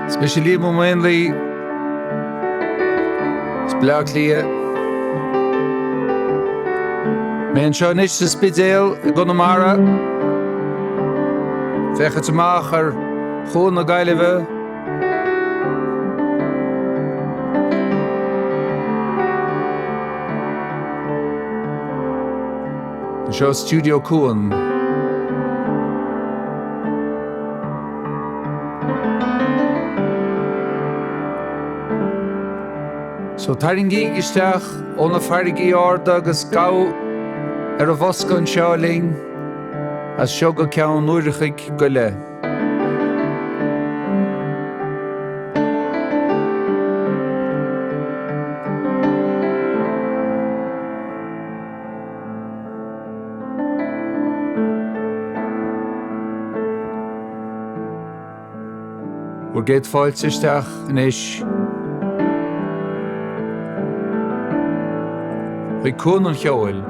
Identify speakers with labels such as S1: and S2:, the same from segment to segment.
S1: Is mise Liam Ó Maonlaí as Baile Átha Cliath. Mé anseo anois sa Spidéal i gConamara. Féachaint amach ar Chuan na Gaillimhe. Anseo i Stiúideo Cuan. So tarraingíg isteach ó na farraigí arda agus gabh ar an bhfoscadh anseo linn as seo go ceann uair a chloig go leith. Bhur gcéad fáilte isteach anois chuig Cuan an Cheoil.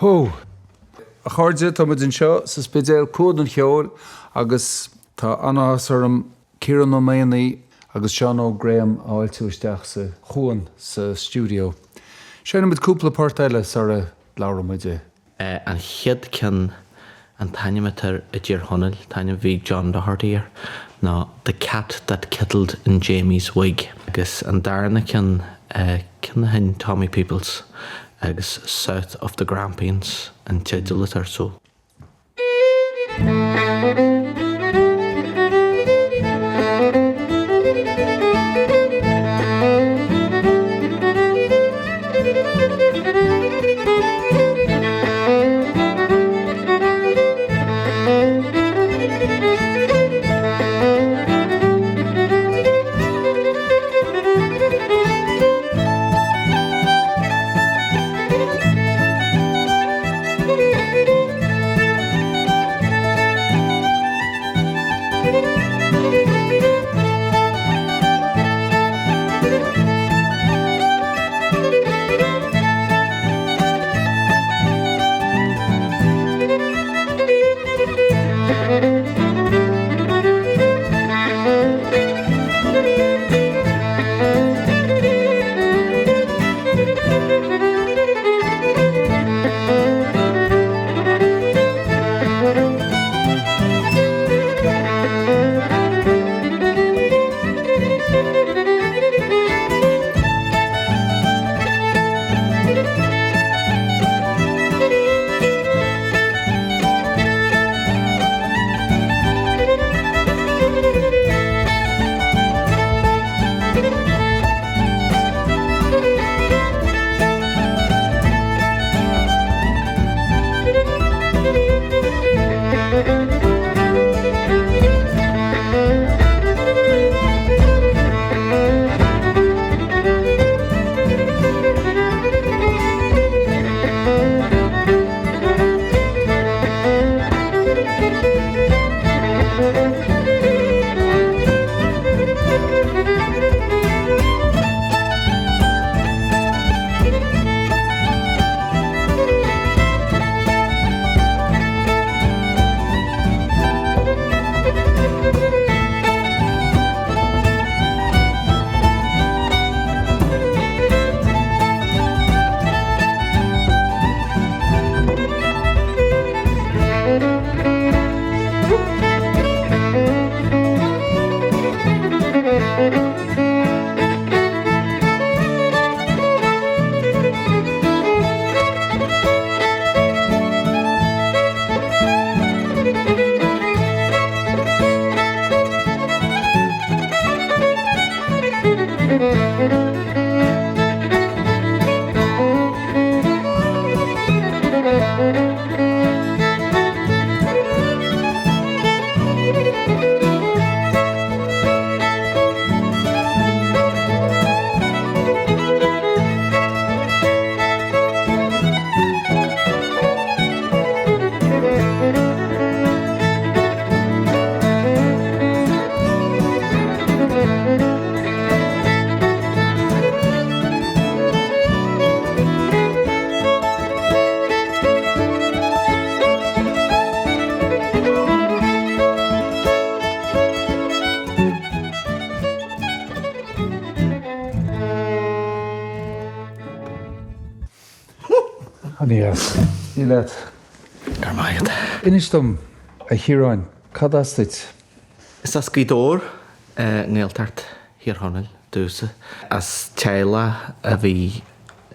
S1: Hó! A chairde, tá muid anseo sa Spidéal, Cuan an Cheoil, agus tá an-áthas orm Ciarán Ó Maonaigh agus Seán Óg Graham a fháiltiú isteach sa Chuan sa stiúideo. Seinnfidh muid cúpla port eile sara labhróidh muid i.
S2: An chéad ceann, an t-ainm atá air i dTír Chonaill, an t-ainm a bhí ag John Doherty air, ná The Cat That Kittled in Jamie's Wig. Agus an darna ceann, ceann a sheinn Tommy Peoples agus South of the Grampians an teideal atá air so.
S1: Ana-dheas. Ní leat.
S2: Go raibh maith
S1: agat. Inis dom, a Chiaráin, cad as duit?
S2: Is as Gaoth Dobhair i nGaeltacht Thír Chonaill domhsa. As teaghlach a bhí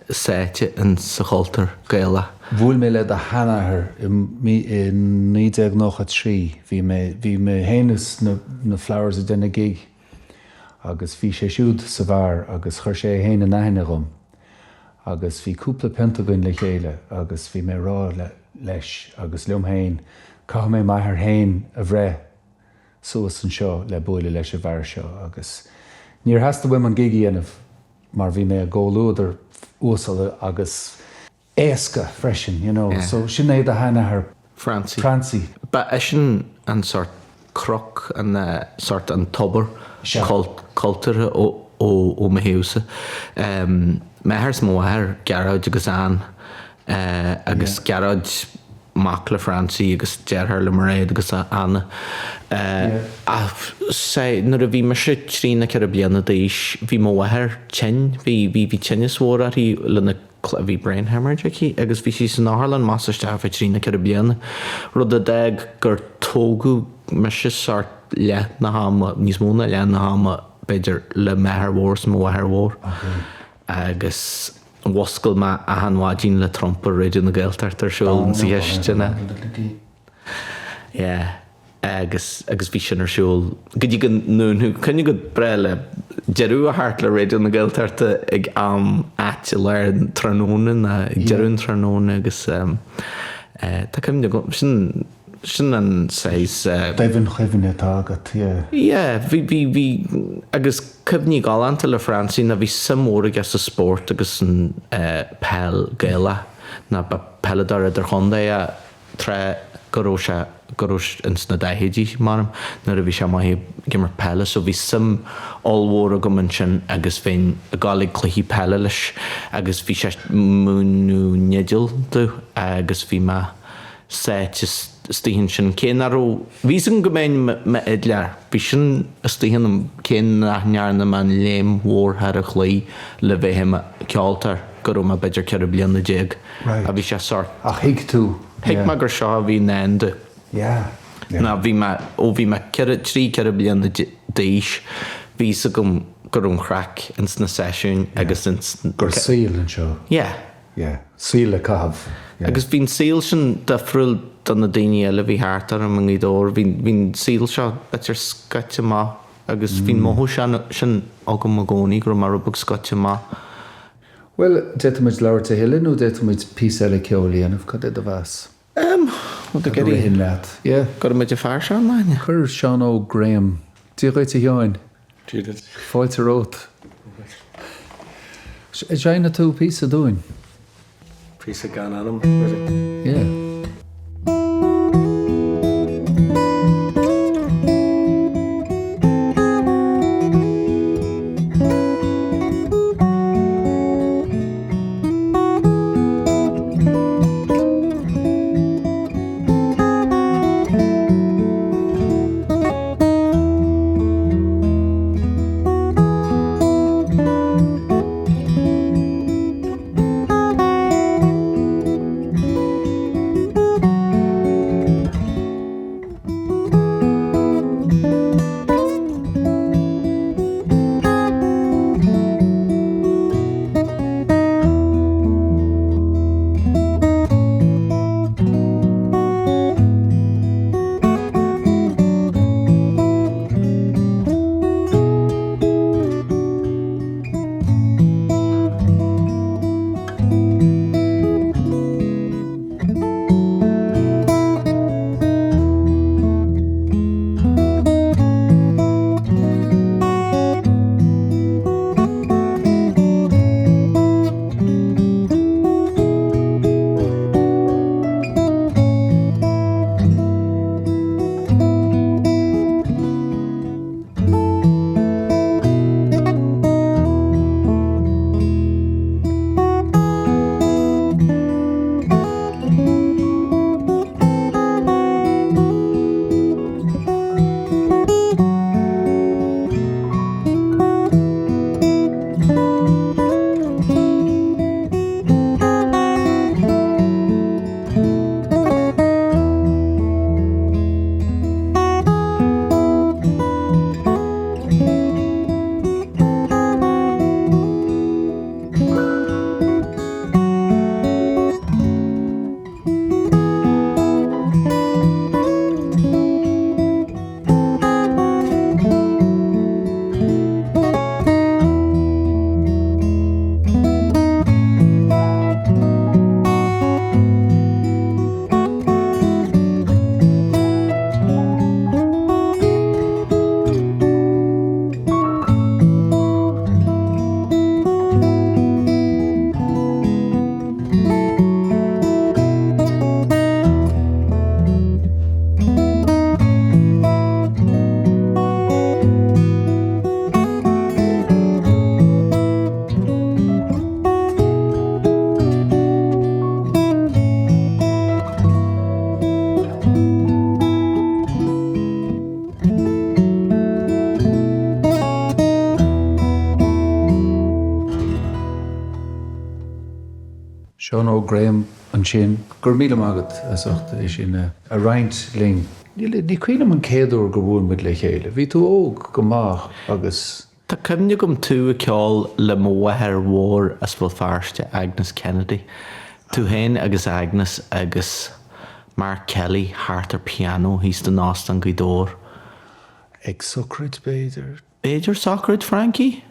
S2: sáite in sa chultúr Gaelach.
S1: Bhuail mé le do sheanathair i 1993. Bhí mé, bhí mé féin is na Flowers ag déanamh gig agus bhí sé siúd sa bheár agus chuir sé é féin in aithne dhom agus bhí cúpla pionta againn le chéile agus bhí mé ag rá leis agus liom féin, caithfidh mé m'athair féin a bhreith suas anseo le buaileadh leis an bhfear seo agus níor theastaigh uaim an gig a dhéanamh mar bhí mé i gcomhluadar uasal agus éasca freisin, you know. So sin é do sheanathair
S2: Francie.
S1: Francie.
S2: Ba eisean an sórt cnoc, an sórt an tobar cultúrtha ó mo thaobhsa. M'athair is mo mháthair, Gearóid agus Ann. Agus Gearóid, mac le Francie agus deartháir le Mairéad agus Anna. Ach sea, nuair a bhí mise trí nó 4 bliana d'aois, bhí mo mháthair tinn, bhí, bhí, bhí tinneas mhór uirthi lena, bhí brain hemorrhage aici agus bhí sí san otharlann amach is isteach ar feadh trí nó 4 bliana, rud a d'fhág gur tógadh mise sórt leath na hama, níos mó ná leath na hama b'fhéidir, le m'athair mhór is mo mháthair mhór agus. Mhuscail mé achan mhaidin le trumpa Raidió na Gaeltachta ar siúl insa chistin. Yeah. Agus, agus bhí sin ar siúl go dtí go ndúnadh. Cuimhne agat breá le deireadh a theacht le Raidió na Gaeltachta ag am ait i lár an tráthnóna nó ag deireadh an tráthnóna agus eh, tá cuimhne agam, sin, Sin an saghas.
S1: Doimhin-chuimhne atá agat, yeah.
S2: Yeah, bhí, bhí, bhí, agus cuimhní galánta le Francie ná bhí suim mhór aige sa spórt agus san peil Gaelach, ná ba peileadóir idirchontae é tráth go raibh sé, go raibh sé ins na daichidí, m'anam, nuair a bhí sé maith ag imirt peile, so bhí suim ollmhór agam ansin agus bheinn ag gabháil ag cluichí peile leis agus bhí sé múineadh an fhidil domh agus bhí mé sáite istigh ansin. Cé nach raibh, bhí fhios agam go mbeinn i m'fhidléir, bhí sin istigh ionam, cé nach ndearna mé an léim mhór thar an chlaí le bheith i mo cheoltóir go raibh mé b'fhéidir 14 bliana.
S1: Right.
S2: Bhí sé sórt.
S1: Ach thuig tú.
S2: Thuig mé gur seo a bhí i ndán domh.
S1: Yeah.
S2: Yeah. Ná bhí mé, ó bhí mé ceithre, trí, ceithre bliana d'aois, bhí fhios agam go raibh an chraic ins na seisiúin agus ins.
S1: Gur saol anseo.
S2: Yeah.
S1: Yeah. Saol le caitheamh.
S2: Yeah. Agus bhí an saol sin difriúil do na daoine eile a bhí thart orm i nGaoth Dobhair. Bhí, bhí an saol seo b'fhéidir scoite amach agus bhí an mothú sin, sin agam i gcónaí go raibh mé rud beag scoite amach.
S1: Bhuel, d'fhéadfadh muid labhairt a thuilleadh nó d'fhéadfadh muid píosa eile ceoil a dhéanamh, cad é do mheas?
S2: Em, rud a
S1: Cad a ritheann leat? Yeah.
S2: Go raibh muid ag fear seo, an aithne.
S1: Cuir Seán Óg Graham. Dia dhuit a Sheáin.
S3: Dia duit.
S1: Fáilte romhat. An seinnfidh tú píosa dúinn?
S3: Píosa gan ainm, really.
S1: Yeah. Seán Óg Graham ansin. Go raibh míle maith agat as ucht é sin a roinnt linn. Ní cuimhin liom an chéad uair gur bhuail muid le chéile. Bhí tú óg go maith agus.
S2: Tá cuimhne agam tú ag ceol le mo mháthair mhór as Béal Feirste, Agnes Kennedy. Tú féin agus Agnes agus Mark Kelly thart ar pianó thíos in Óstán Ghaoth Dobhair.
S1: Ag sochraid, b'fhéidir?
S2: B'fhéidir sochraid Frankie?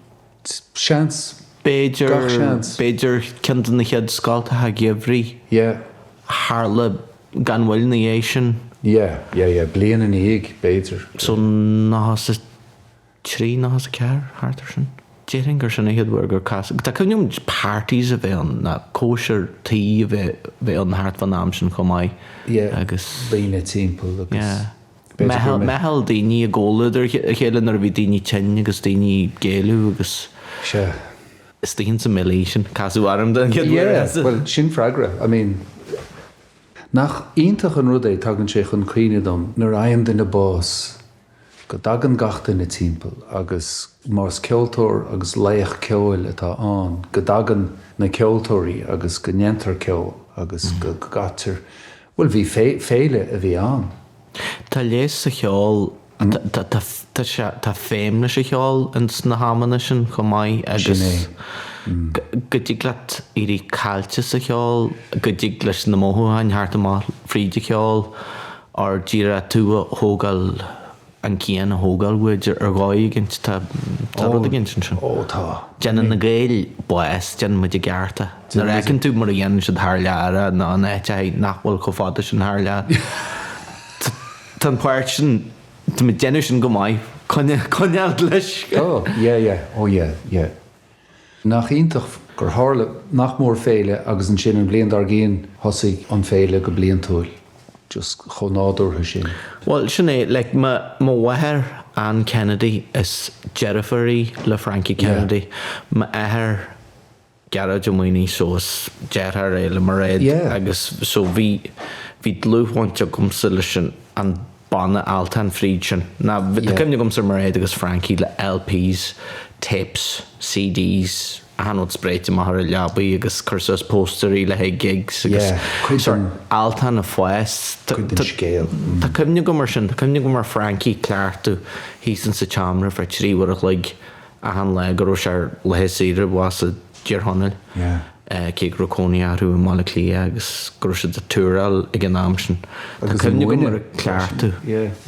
S1: Seans.
S2: B'fhéidir.
S1: Gach seans.
S2: B'fhéidir ceann de na chéad scoltacha geimhridh.
S1: Yeah.
S2: A tharla gan mhoill ina dhiaidh sin.
S1: Yeah, yeah, yeah. Bliain ina dhiaidh, b'fhéidir.
S2: So, 93, 94, thart ar sin. Déarfainn gur sin an chéad uair gur casadh. Tá cuimhne agam parties a bheith ann, ná cóisir tí a bheith ann thart fán am sin chomh maith.
S1: Yeah,
S2: Agus.
S1: daoine timpeall agus.
S2: Yeah.
S1: B'fhéidir gur
S2: Meitheal, meitheal daoine i gcomhluadar a chéile nuair a bhí daoine tinn agus daoine ag géilleadh agus.
S1: Sea.
S2: Istigh insa mBilly sin, casadh orm den chéad uair.
S1: Yeah, bhuel, sin freagra. I mean, nach iontach an rud é, tagann sé chun cuimhne dom, nuair a fhaigheann duine bás, go dtagann gach duine timpeall agus más ceoltóir agus laoch ceoil atá ann, go dtagann na ceoltóirí agus go ndéantar ceol agus go gcaitear, bhuel, bhí féile a bhí ann.
S2: Tá leigheas sa cheol, tá sé, tá feidhm leis an cheol ins na hamanna sin chomh maith agus go dtig leat éirí caillte sa cheol, go dtig leis na mothúcháin theacht amach fríd an cheol or díreach tú a thógáil, an cian a thógáil uait ar dhóigh éigint, tá rud éigint ansin.
S1: Ó tá.
S2: Déanann na Gaeil bás, déanann muid i gceart é. Nuair a fheiceann tú mar a dhéanann siad thar lear é, nó in áiteacha nach bhfuil chomh fada sin thar lear, tá an páirt sin, tá muid ag déanamh sin go maith, coinneáil leis.
S1: Tá, yeah, yeah, oh yeah, yeah. Nach iontach gur tharla nach mór féile agus ansin an bhliain dár gcionn thosaigh an féile go bliantúil. Just chomh nádúrtha sin.
S2: Bhuel, sin é, like, mo, mo mháthair, Anne Kennedy, is deirfiúr í le Frankie Kennedy. M'athair, Gearóid Ó Maonaigh, so is deartháir é le Mairéad agus so bhí, bhí dlúthbhaint agamsa leis an, an banna Altan fríd sin. Ná, tá cuimhne agamsa ar Mairéad agus Frankie le LPs, tapes, CDs, achan rud spréite amach ar an leabaidh agus cur suas póstairí le haghaidh gigs agus
S1: cuid den,
S2: Altan ag fás.
S1: Cuid den scéal.
S2: Tá cuimhne agam ar sin, tá cuimhne agam ar Frankie ag cleachtadh thíos insa tseomra ar feadh 3 uair a chloig achan lá go raibh sé ar laetha saoire abhus i dTír Chonaill, cé go raibh cónaí orthu i mBaile Átha Cliath agus go raibh siad ag túráil ag an am sin. Tá cuimhne agam ar ag cleachtadh.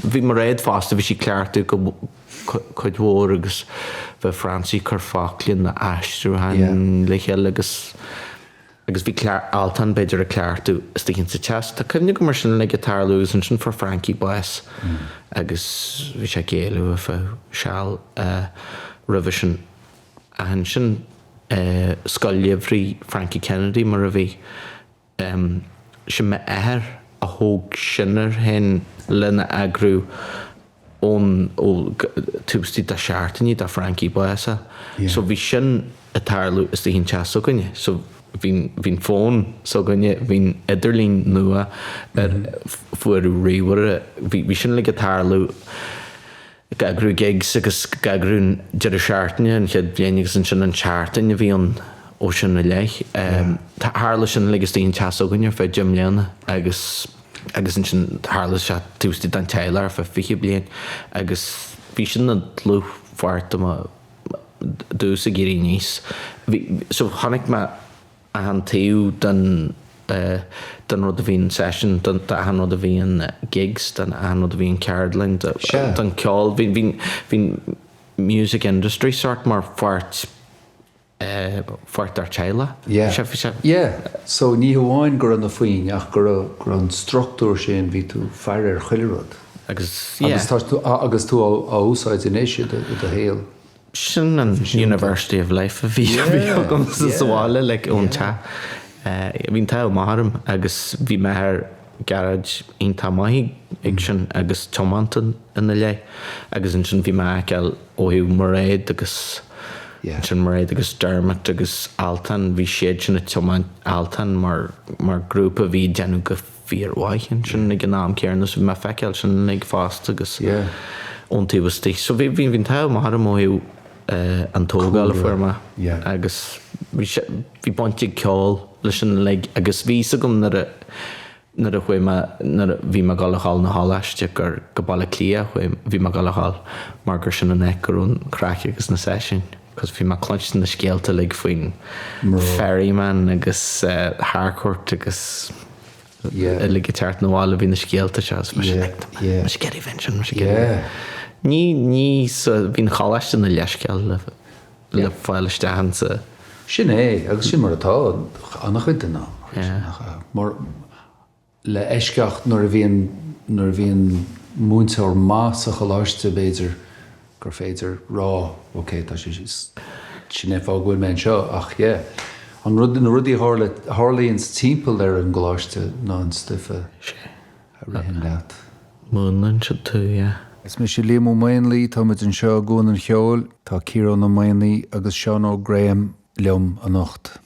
S2: Bhí Mairéad fosta, bhí sí ag cleachtadh go cuid mhór agus bheadh Francie ag cur focla na aistriúcháin le chéile agus agus bhí Altan b'fhéidir ag cleachtadh istigh insa teach. Tá cuimhne agam ar sin uilig ag tarlú agus ansin fuair Frankie bás agus bhí sé ag géilleadh ar feadh seal roimhe sin. Ach ansin Scoil Gheimhridh Frankie Kennedy mar a bhí. Sin m'athair a thóg sin air féin lena eagrú ón, ó, taobh istigh de seachtainí de Frankie bás. So bhí sin ag tarlú istigh in teach s'againne. So bhí, bhí an fón s'againne, bhí an idirlíon nua ar fuaireadh ríomhaire, bhí, bhí sin uilig ag tarlú. ag eagrú gigs agus ag eagrú an deireadh seachtaine an chéad bhliain agus ansin an tseachtain a bhí ann ó sin i leith. Tharla sin uilig istigh in teach s'againne ar feadh 10 mbliana agus agus ansin tharla sé taobh istigh den teaghlach ar feadh 20 bliain agus bhí sin ina dlúthpháirt de mo domsa ag éirí aníos. Bhí so chonaic mé achan taobh den den rud a bhíonn session, den achan rud a bhíonn gigs, den achan rud a bhíonn ceardlann, den ceol. Bhí bhí bhí music industry sort mar pháirt pháirt dár teaghlach.
S1: Yeah.
S2: Sea, bhí sé.
S1: Yeah. So ní hamháin go raibh na foinn ach go raibh go raibh an struchtúr sin, bhí tú faire ar chuile rud.
S2: Agus yeah.
S1: Agus tá tú agus tú á úsáid anois i do i do shaol.
S2: Sin an University of Life a bhí agamsa sa bhaile like ón teach. Bhí an t-ádh maith orm agus bhí m'athair Gearóid iontach maith ag sin agus tiomanta ina leith agus ansin bhí mé á fheiceáil ó thaobh Mairéad agus ansin Mairéad agus Dermot agus Altan, bhí siad sin ag tiomáint Altan mar mar grúpa a bhí ag déanamh go fíormhaith ansin ag an am céanna so bhí mé ag feiceáil sin uilig fosta agus ón taobh istigh. So bhí bhí an t-ádh maith orm ó thaobh. an tógáil a fuair mé agus bhí sé, bhí baint ag ceol leis sin uilig agus bhí fhios agam nuair a, nuair a chuaigh mé, nuair a bhí mé ag dul a dhul 'na choláiste gur go Baile Átha Cliath a chuaigh, bhí mé ag dul a dhul mar gur sin an áit go raibh an craic agus na seisiúin cos bhí mé ag cluinstin na scéalta uilig faoin Ferryman agus Harcourt agus uilig ag teacht 'na bhaile bhí na scéalta seo agus mise like mise ag iarraidh bheith ansin, mise ag iarraidh bheith. Ní, ní, so bhí an choláiste ina leithscéal le, le fáil isteach insa.
S1: Sin é, agus sin mar atá an-chuid den am, mar, le eisceacht nuair a bhíonn, nuair a bhíonn múinteoir maith sa choláiste b'fhéidir gur féidir rá ok tá sé, sin é an fáth go bhfuil mé anseo ach yeah an rud, na rudaí a tharla, a tharlaíonns timpeall ar an gcoláiste ná an stuif a ritheann leat.
S2: Múnlaíonn siad tú, yeah.
S1: Is mise Liam Ó Maonlaí, tá muid anseo i gCuan an Cheoil, tá Ciarán Ó Maonaigh agus Seán Óg Graham liom anocht.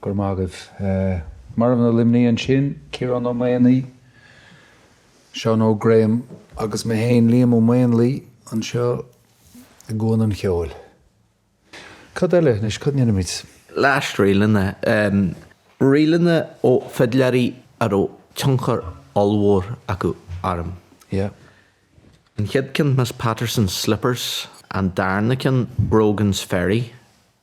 S1: Go raibh maith agaibh. Marbhna Luimnigh ansin, Ciarán Ó Maonaigh, Seán Óg Graham agus mé féin, Liam Ó Maonlaí, anseo i gCuan an Cheoil. Cad eile anois? Cad a ndéanfaimid?
S2: Last ríleanna. Ríleanna ó fidléirí a raibh tionchar ollmhór acu orm.
S1: Yeah.
S2: An chéad ceann Miss Patterson's Slippers, an darna ceann Brogan's Ferry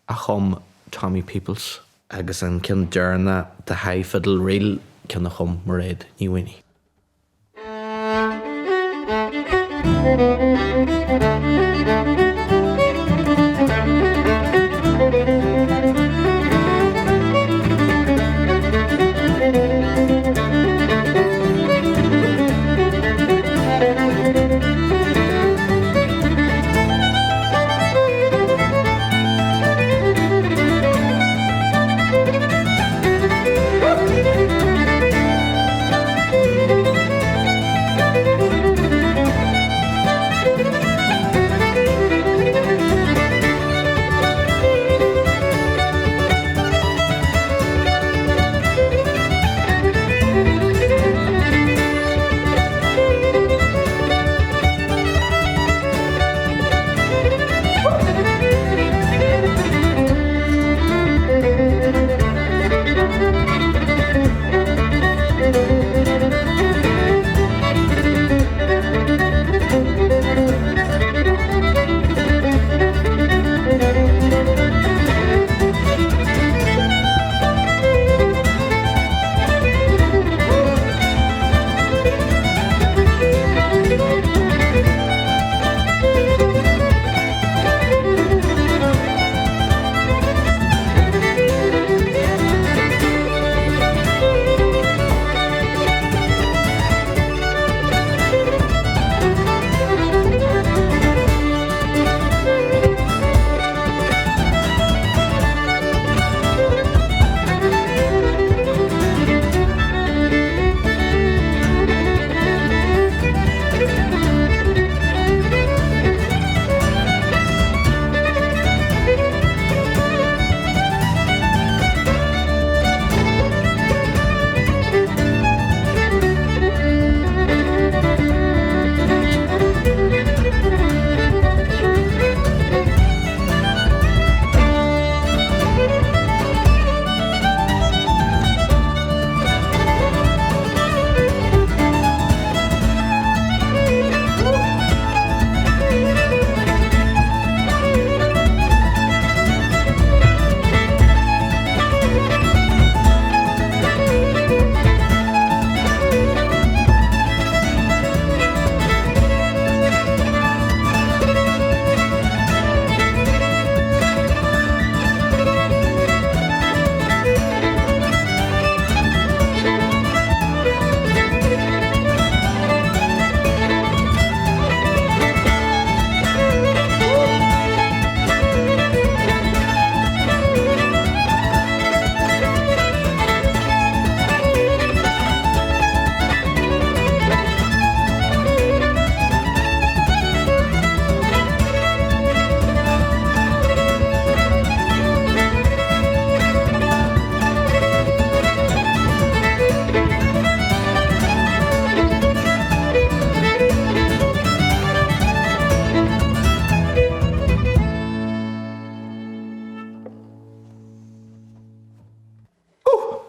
S2: a chum Tommy Peoples. Agus an ceann deireanach The High Fiddle Reel, ceann a chum Mairéad Ní Mhaonaigh.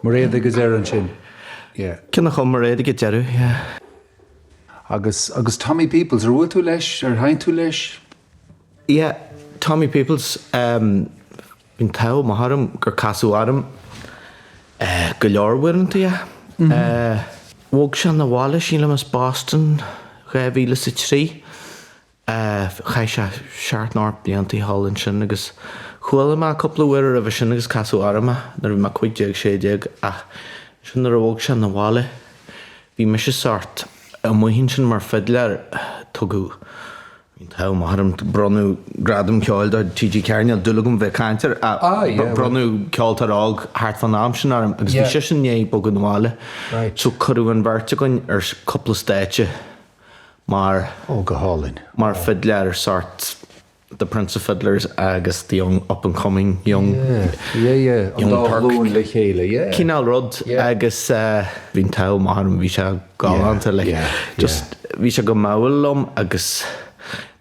S1: Mairéad ag an deireadh ansin, yeah.
S2: Ceann a chum Mairéad ag an deireadh, yeah.
S1: Agus, agus Tommy Peoples, ar bhuail tú leis, ar sheinn tú leis?
S2: Yeah, Tommy Peoples, bhí an t-ádh maith orm gur casadh orm go leor uaireanta, yeah. Bhog sé 'na bhaile, sílim, as Boston 2003. Chaith sé seacht nó ocht blianta thall ansin agus chuala mé cúpla uair roimhe sin agus casadh orm é nuair a bhí mé 15, 16 ach ansin nuair a bhog sé 'na bhaile bhí mise sórt amuigh ansin mar fidléir, tugadh, bhí an t-ádh maith orm, bronnadh gradam ceoil do TG4, níl dúil agam bheith ag caint air ach bronnadh ceoltóir óg thart fán am sin orm agus bhí seisean i ndiaidh bogadh 'na bhaile so cuireadh an bheirt againn ar cúpla stáitse mar
S1: Ó, go hálainn.
S2: mar fidléir sórt. The Prince of Fiddlers agus the young up and coming young
S1: Yeah, yeah, yeah, an
S2: young
S1: dá
S2: Turk
S1: ghlúin le chéile, yeah.
S2: cineál rud
S1: Yeah.
S2: agus bhí an t-ádh maith orm, bhí sé galánta like
S1: Yeah, yeah.
S2: just bhí sé go mall liom agus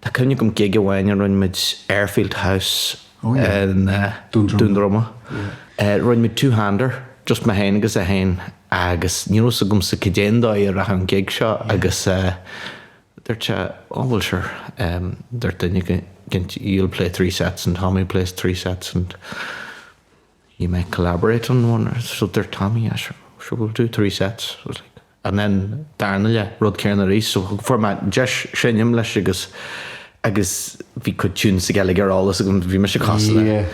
S2: tá cuimhne agam gig amháin a rinne muid Airfield House
S1: Oh yeah.
S2: in
S1: Dún Droma.
S2: Dún Droma. Rinne muid two-hander, just mé féin agus é féin agus ní raibh fhios agamsa cad é an dóigh a rachadh an gig seo agus Dúirt sé, oh well sure, dúirt duine éicint you'll play three sets and Tommy plays three sets and you might collaborate on one or so dúirt Tommy, yeah sure, sure we'll do three sets. I was like, and then darna leath, rud céanna arís, so fuair mé deis seinm leis agus agus bhí cuid tunes aige like ar eolas agam, bhí mise cosúil le,
S1: Yeah.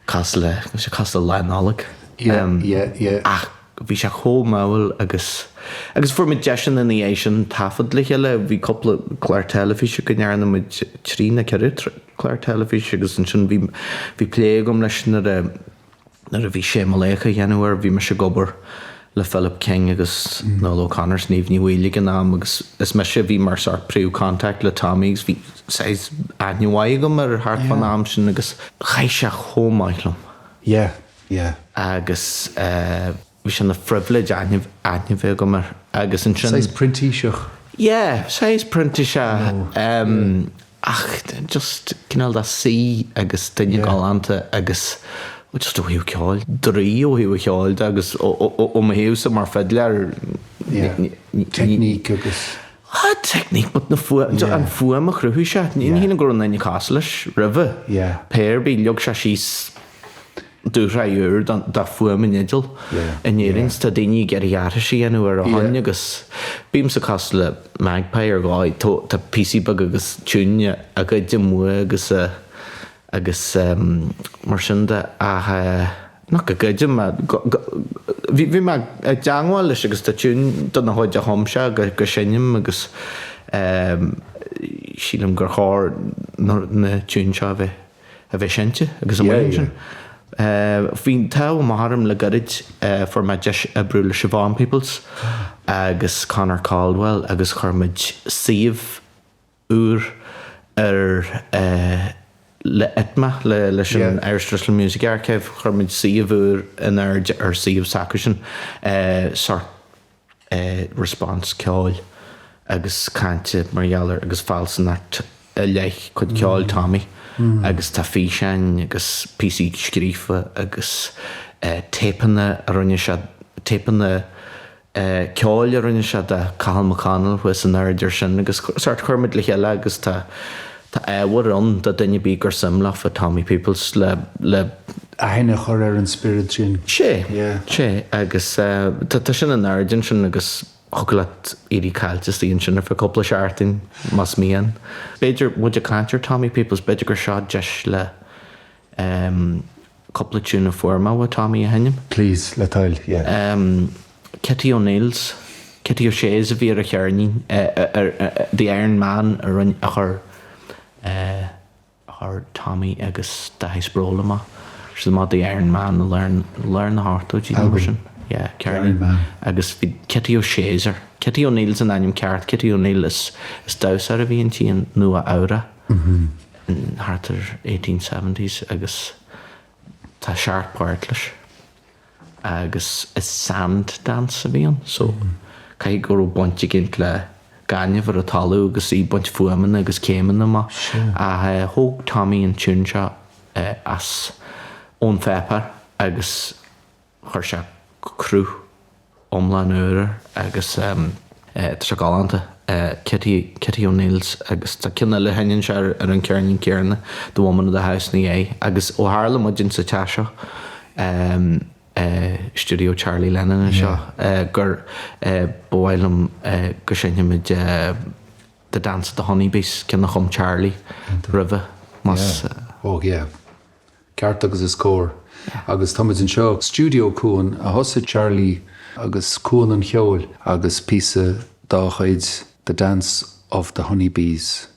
S2: cosúil le, bhí sé cosúil le Lá Nollag.
S1: Yeah, yeah, yeah.
S2: Ach Bhí sé chomh mall agus agus fuair muid deiseanna ina dhiaidh sin taifead le chéile. Bhí cúpla clár teilifíse go ndearna muid, trí nó ceithre chlár teilifíse agus ansin bhí bhí plé agam leis nuair a nuair a bhí Sé Mo Laoch á dhéanamh air. Bhí mise ag obair le Philip King agus Noel O'Connor is Niamh Ní Bhaoill ag an am agus is mise a bhí mar sort príomh-contact le Tommy agus bhí saghas aithne mhaith agam air thart fán am sin agus chaith sé chomh maith liom.
S1: Yeah. Yeah.
S2: agus bhí sé ina phribhléid aithne aithne bheith agam air agus ansin.
S1: Saghas printíseach.
S2: Yeah, saghas printíseach ach just cineál de saoi agus duine galánta agus just ó thaobh ceoil, draoi ó thaobh an cheoil de agus ó mo thaobhsa mar fidléir.
S1: Yeah, technique agus.
S2: Ah, technique but na fuaim, an fuaim a chruthaigh sé, ní shílim go raibh aon duine cosúil leis roimhe.
S1: Yeah.
S2: Pé ar bith, leag sé síos dúshraith úr de fuaim an fhidil in Éirinn. Tá daoine ag iarraidh aithris a dhéanamh air ó shin agus bímse cosúil le magpie ar dhóigh. Tá píosaí beaga agus tiúin á ngoid amuigh agus agus mar sin de ach nach go goidim bhí mé i dteangmháil leis agus tá tiún de na chuid a chum sé go seinnim agus sílim gur chóir na tiúin seo a bheith a bheith seinnte agus amuigh ansin. Bhí an t-ádh maith orm le gairid, fuair mé deis oibriú le Siobhán Peoples agus Conor Caldwell agus chuir muid suíomh úr ar le ITMA, leis an Irish Traditional Music Archive, chuir muid suíomh úr in airde ar suíomh s'acusan, sort response ceoil agus cainte mar gheall ar agus fealsúnacht i leith cuid ceoil Tommy agus tá físeáin agus píosaí scríofa agus téipeanna a rinne sé, téipeanna ceoil a rinne sé de Cathal McConnell thuas in airde air sin agus sort chuir muid le chéile agus tá Tá ábhar ann do duine ar bith gur suim leofa Tommy Peoples le, le.
S1: aithne a chur ar an spiorad sin.
S2: Sé, sé, agus tá sin in airde ansin agus thiocfadh leat éirí caillte istigh ansin ar feadh cúpla seachtain más mian. B'fhéidir, muid ag caint ar Tommy Peoples, b'fhéidir gur seo deis le cúpla tune a fuair mé ó Tommy a sheinm.
S1: Please, le toil, yeah.
S2: Kitty O'Neill's, Kitty O'Shea's a bhí ar a cheirnín, ar The Iron Man a rinne, a chuir, a chuir Tommy agus Dáithí Sproule amach. Sin amach The Iron Man i lár, lár na hochtóidí nó mar sin. Yeah, ceirnín.
S1: Iron Man.
S2: Agus bhí Kitty O'Shea's air. Kitty O'Neill's an ainm ceart, Kitty O'Neill is, is damhsóir a bhí inti i Nua Eabhrac. In thart ar 1870s agus tá seacht páirt leis agus is sand dance a bhí ann so caithfidh go raibh baint éicint le gaineamh ar an talamh agus í ag baint fuaimeanna agus céimeanna amach ach thóg Tommy an tune seo as ón pháipéar agus Chuir sé cruth iomlán úr air agus tá sé galánta. Kitty, Kitty O'Neill's agus tá ceann eile a sheinneann sé ar an cheirnín céanna, The Woman of the House ina dhiaidh. Agus ó tharla muid insa teach seo, stiúideo Charlie Lennon anseo, gur ba mhaith liom go seinnfimid The Dance of the Honeybees, ceann a chum Charlie roimhe, más.
S1: Oh yeah. Ceart agus is cóir. Agus táimid anseo, Stiúideo Cuan, a thosaigh Charlie agus Cuan an Cheoil agus píosa dá chuid, The Dance of the Honey Bees.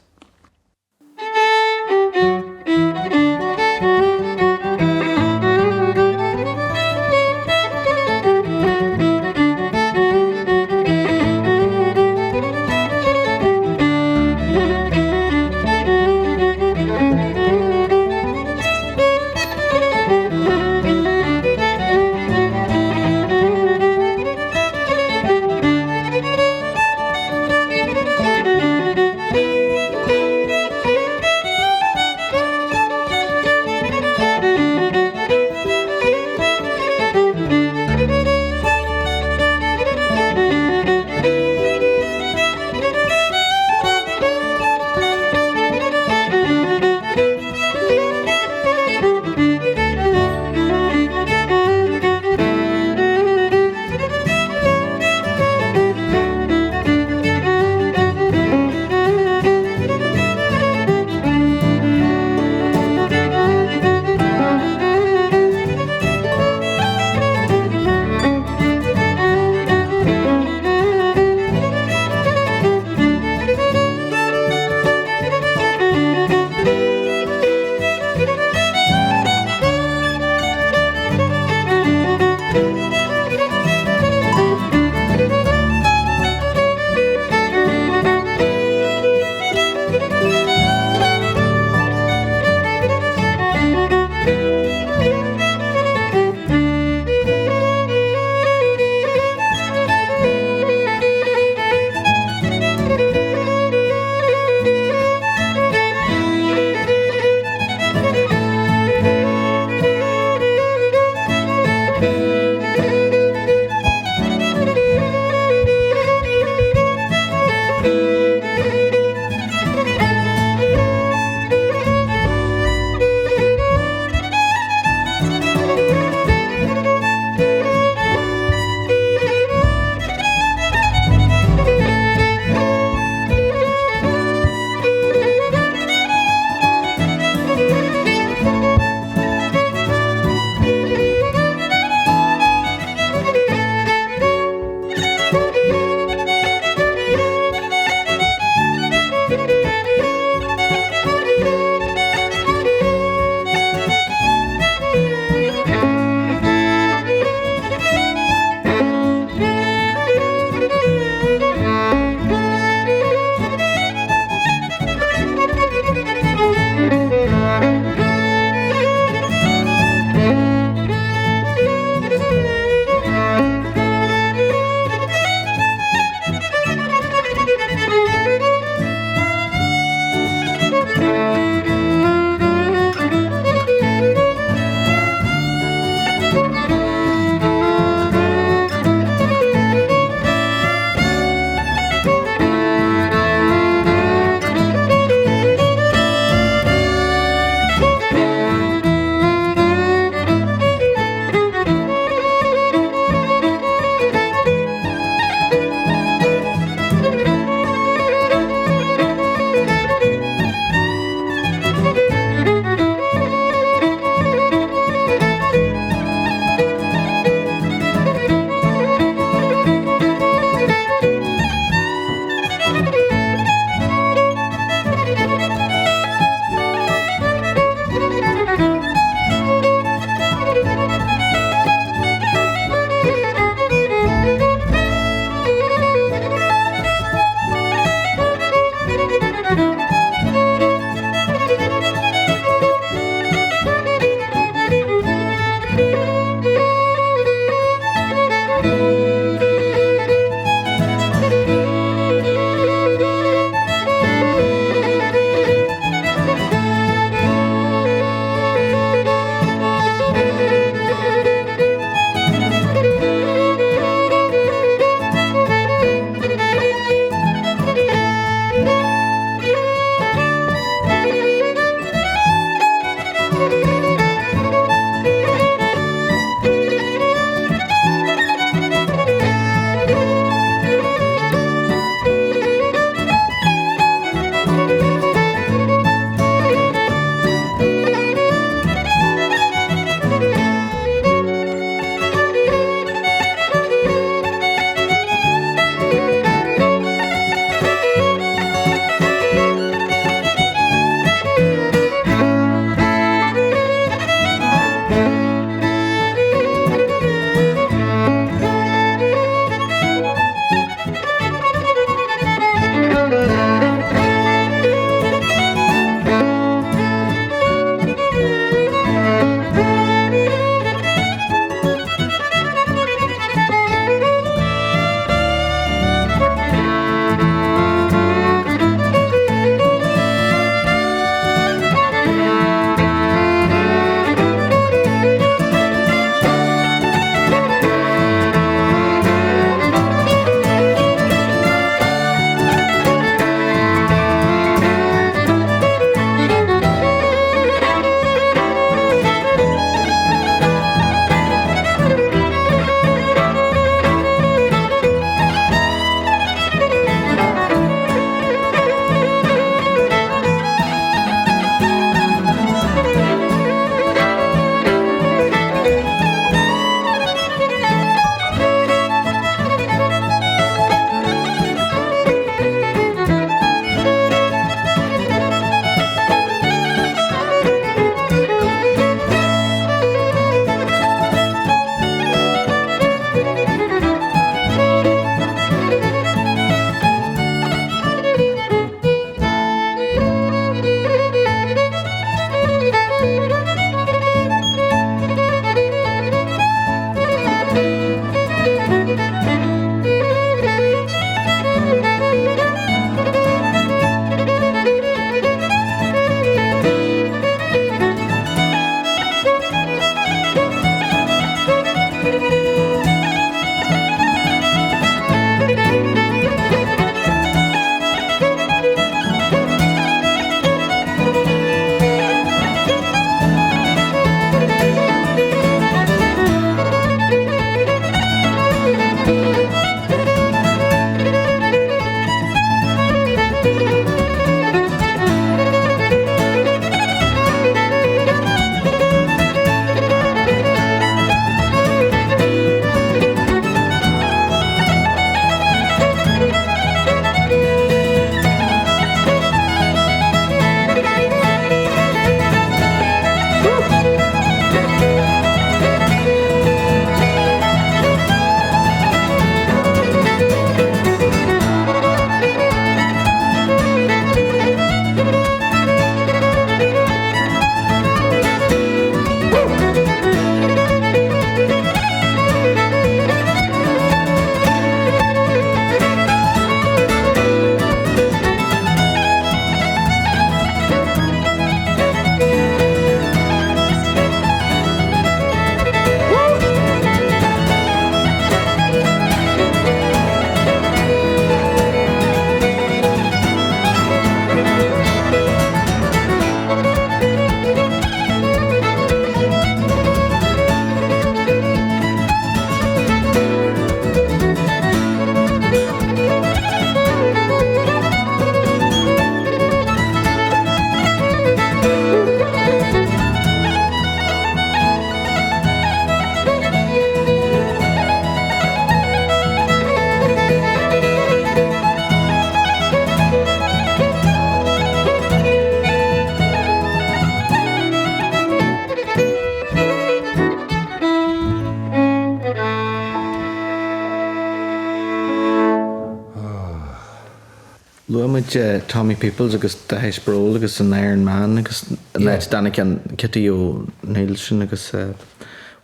S2: Luaigh muid Tommy Peoples agus Dáithí Sproule agus an Iron Man agus an áit a dtáinig an Kitty O'Neill sin agus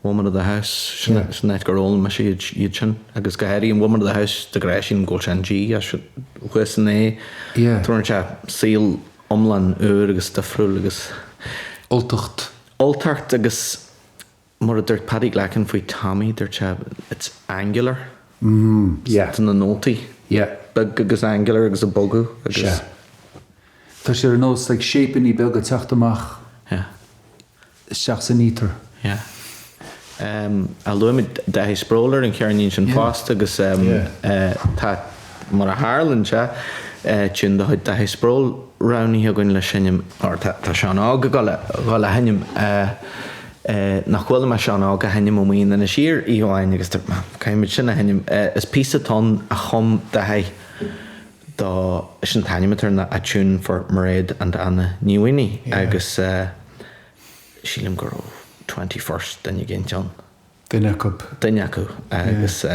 S2: Woman of the House, sin an áit gur fhoghlaim mise iad sin agus go háirithe an Woman of the House de ghnáth sílim go bhfuil sé in G as thuas in A. Tabharann sé saol iomlán úr agus difriúil agus.
S1: Alltacht.
S2: Alltacht agus Mar a dúirt Paddy Glackin faoi Tommy, dúirt sé, it's angular.
S1: Yeah.
S2: Tá na nótaí
S1: Yeah.
S2: beag agus angular agus ag bogadh agus.
S1: Sea. Tá sé ar nós like shapeannaí beaga ag teacht amach
S2: Yeah.
S1: isteach san íotar.
S2: Yeah. Ach luaigh muid Dáithí Sproule ar an cheirnín sin fosta agus tá, mar a tharlaíonn sé, tiún de chuid Dáithí Sproule roghnaithe againn le seinm, or tá Seán Óg ag dul a sheinm. Nach bhfuil mé Seán Óg a sheinm amuigh in Inis Oírr oíche amháin agus dúirt mé, caithfidh muid sin a sheinm. Is píosa atá ann a chum Dáithí do, sin an t-ainm atá air ná A Tune for Mairéad and Anna Ní Mhaonaigh agus sílim go raibh Twenty First duine éigint ann.
S1: Duine acu.
S2: Duine acu agus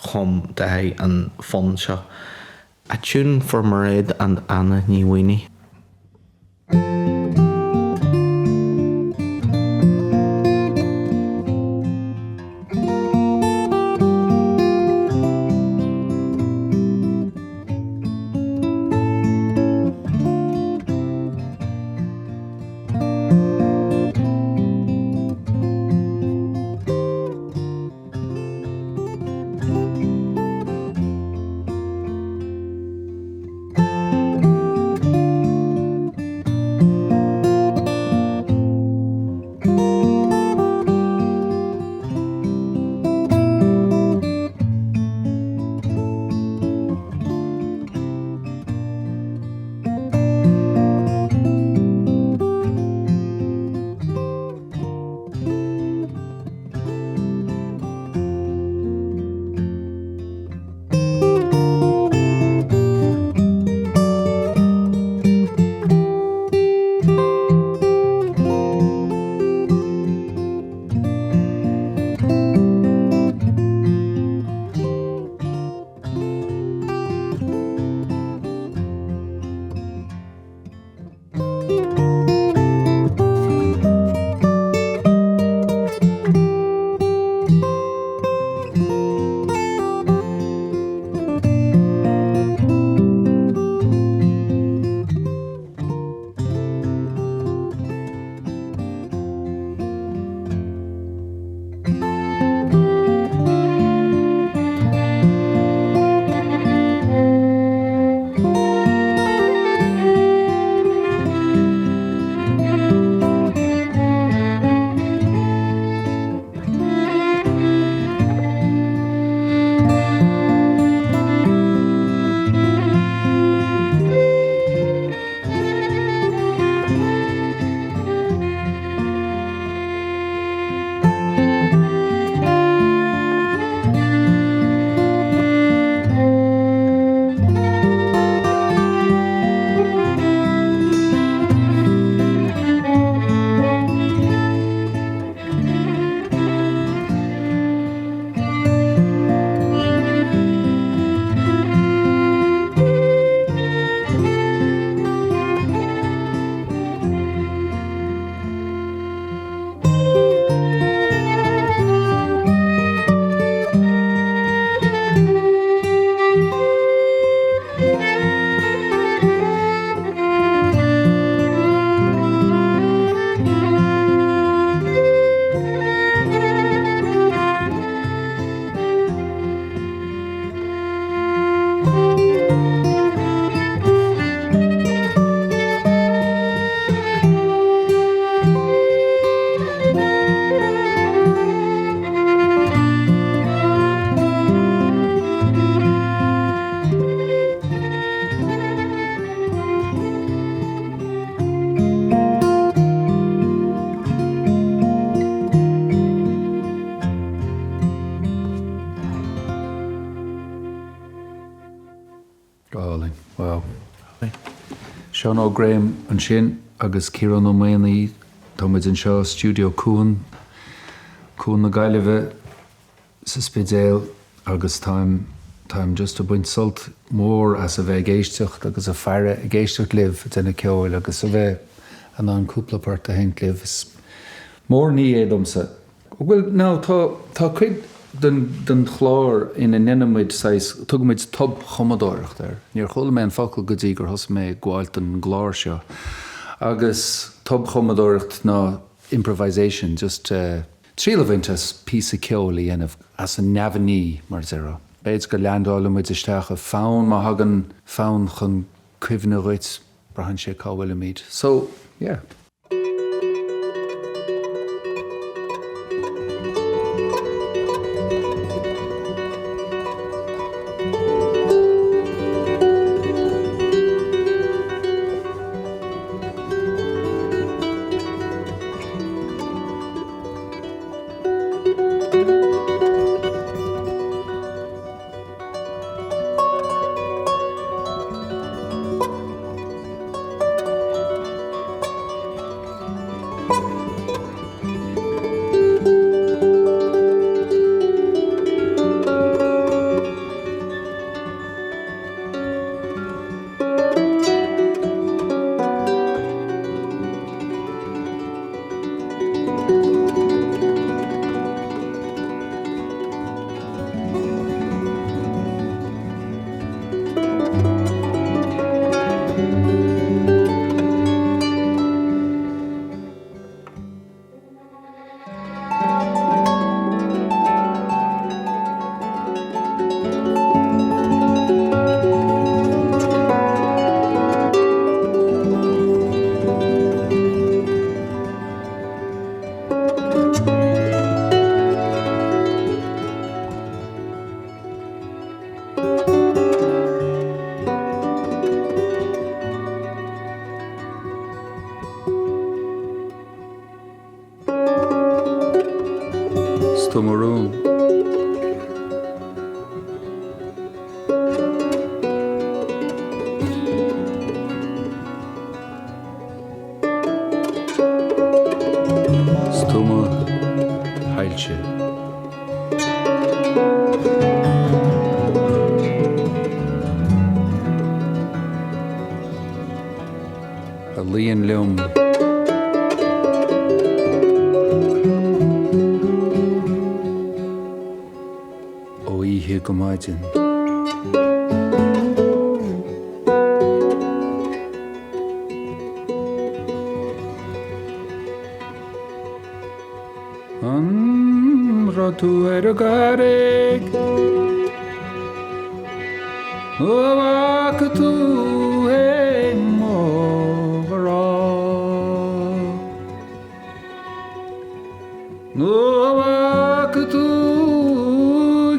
S2: chum Dáithí an fonn seo. A Tune for Mairéad and Anna Ní Mhaonaigh.
S1: Go hálainn. Wow. Seán Óg Graham ansin agus Ciarán Ó Maonaigh. Tá muid anseo i Stiúideo Cuan, Cuan na Gaillimhe sa Spidéal agus táim. Táim just ag baint sult mór as a bheith ag éisteacht agus ag faire, ag éisteacht libh ag déanamh ceoil agus a bheith in ann cúpla port a sheinnt libh. Is mór ní é domsa. Bhuel, now, tá, tá cuid den, den chlár ina ndéanann muid saghas, tugann muid tobchumadóireacht air. Níor chuala mé an focal go dtí gur thosaigh mé ag gabháilt don gclár seo. Agus tobchumadóireacht ná improvisation, just eh, triail a bhaint as píosa ceoil a dhéanamh as an neamhní, mar a déarfá. B'fhéidir go leaindeálann muid isteach i fonn, má thagann fonn chun cuimhne dhuit, braitheann sé cá bhfuilimid. So, yeah. 'S tú mo rún. 'S tú mo shoilse. A luíonn liom. Ó oíche go maidin. An raibh tú ar an gcarraig? Nó an bhfaca tú é mo ghrá? Nó an bhfaca tú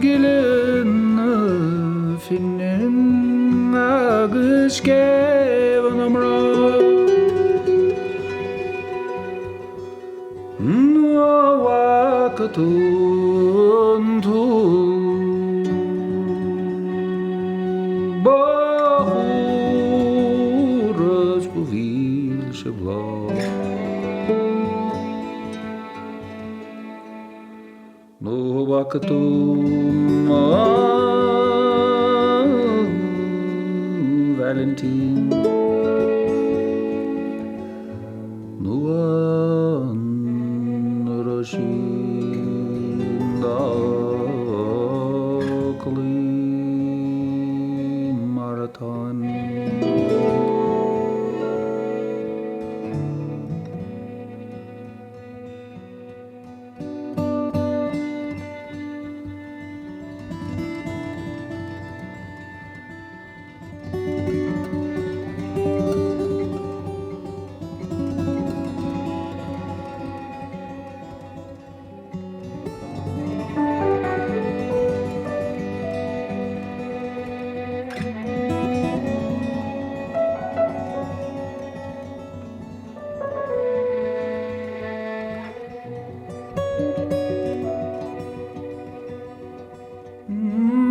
S1: gile na finne agus scéimh na mná? Nó an bhfaca tú an t-úll ba chumhra 's ba mhilse bláth? Nó an bhfaca tú mo Vailintín? Nó an raibh sí dá cloí mar atáim?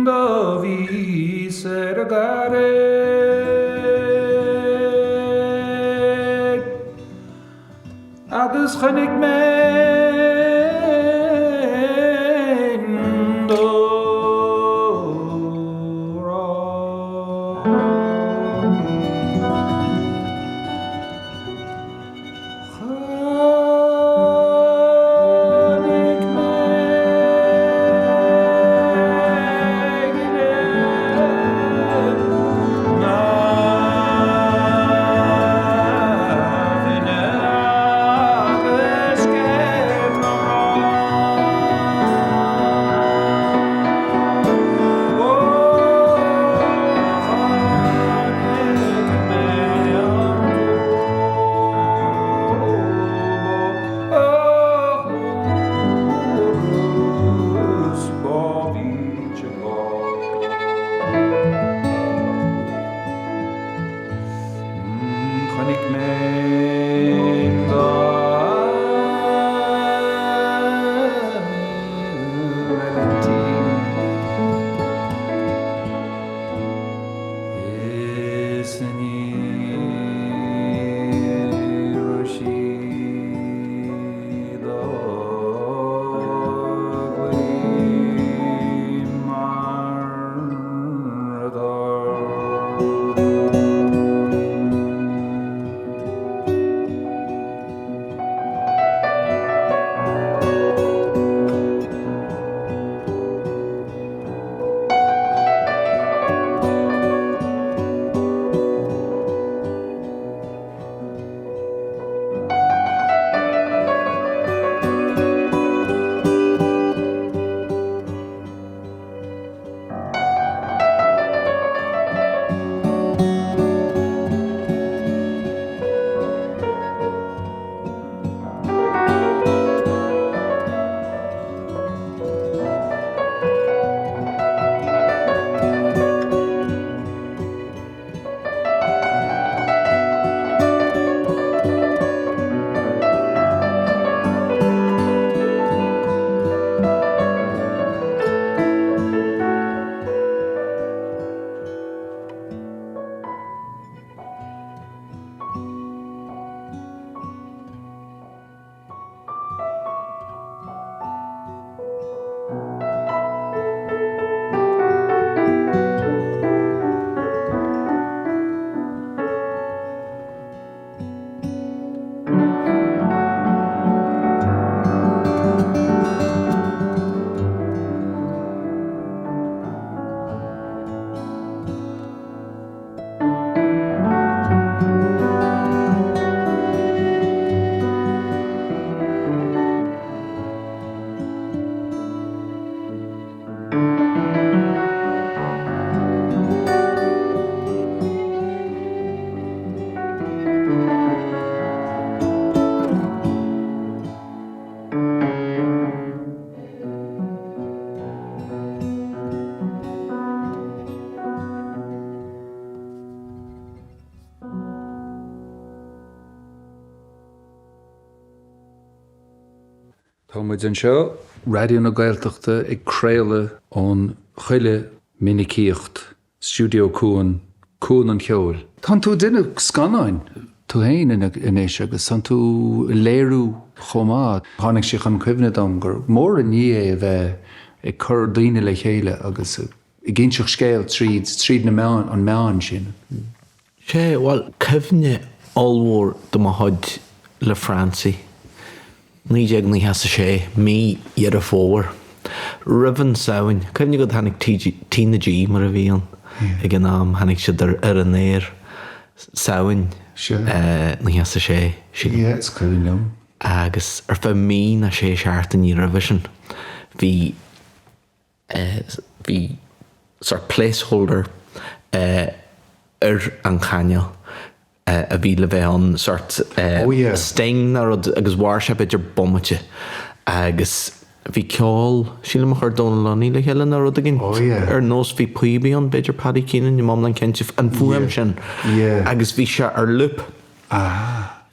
S1: Do bhíos ar an gcarraig agus chonaic mé an dóigh. muid anseo, Raidió na Gaeltachta ag craoladh ón chuile mhinicíocht, Stiúideo Cuan, Cuan an Cheoil. Tánn tú ag déanamh scannáin tú féin anois agus tánn tú ag léiriú chomh maith. Tháinig sé chun cuimhne dom gur mór an ní é a bheith ag cur daoine le chéile agus ag inseacht scéal tríd, tríd na meáin, an meán sin.
S2: Sea, bhuel, cuimhne ollmhór de mo chuid le Francie, 1996, mí Dheireadh Fómhair, roimh an Samhain. Cuimhne agat, tháinig TG, T na G mar a bhí ann ag an am, tháinig siad ar ar an aer Samhain 96, sílim.
S1: Yeah, is cuimhin liom.
S2: Agus ar feadh mí nó sé seachtainí roimhe sin, bhí. bhí sort placeholder ar an chainéal a bhí le bheith ann, sort sting nó rud agus mhair sé b'fhéidir bomaite agus bhí ceol, sílim a chuir Dónal Lunny le chéile nó rud éigin ar nós bhí píobaí ann, b'fhéidir Paddy Keenan, níl mé iomlán cinnte, an fuaim sin agus bhí sé ar loop.